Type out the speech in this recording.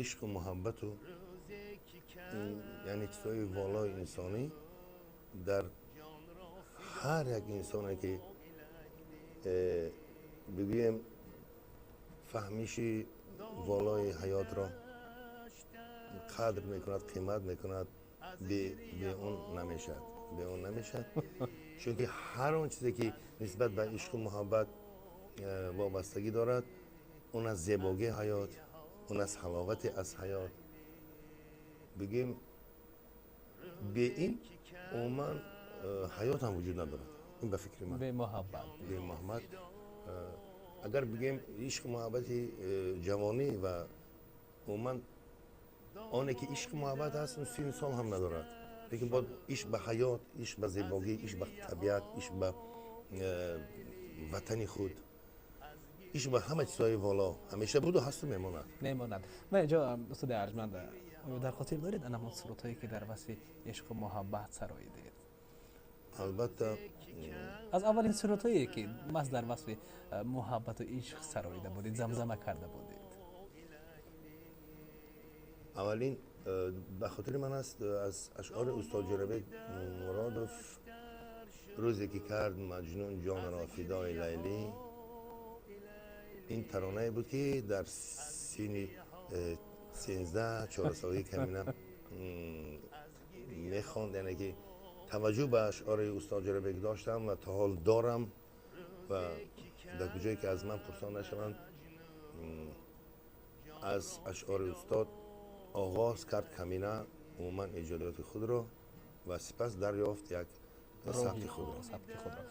Ишқу муҳаббату, яъне чизҳои волои инсонӣ дар ҳар як инсоне, ки бигӯем, фаҳмиши волои ҳаётро қадр мекунад, қимат мекунад, бе он намешавад, бе он намешавад. Чунки ҳар он чизе, ки нисбат ба ишқу муҳаббат вобастагӣ дорад, он аз зебогии ҳаёт, он аз ҳаловати аз ҳаёт. Бигӯем, бе ин умуман ҳаёт ҳам вуҷуд надорад. Ин ба фикри ман. Бемуҳаббат. Бемуҳаббат. Агар бигӯем, ишқу муҳаббати ҷавонӣ ва умуман оне, ки ишқу муҳаббат ҳаст, он сину сол ҳам надорад, лекин боз ишқ ба ҳаёт, ишқ ба зебогӣ, ишқ ба табиат, ишқ ба ватани худ, ишқ ба ҳама чизҳои воло ҳамеша буду ҳасту мемонад. Мемонад. Ман инҷо, устоди арҷманд, оё дар хотир доред ана ҳамон сурудҳое, ки дар васфи ишқу муҳаббат сароидед? Албатта. Аз аввалин сурудҳое, ки маҳз дар васфи муҳаббату ишқ сароида будед, замзама карда будед? Аввалин ба хотири ман аст аз ашъори устод Ҷӯрабек Муродов «Рӯзе ки кард Маҷнун ҷонро фидои Лайлӣ». Ин таронае буд, ки дар синни 13-14 солагӣ камина мехонд, яъне ки таваҷҷӯҳ ба ашъори устод Ҷӯрабек доштам ва то ҳол дорам ва дар куҷое ки аз ман пурсон нашаванд, аз ашъори устод оғоз кард камина умуман эҷодиёти худро ва сипас дарёфт як сабки худро. Сабки худро.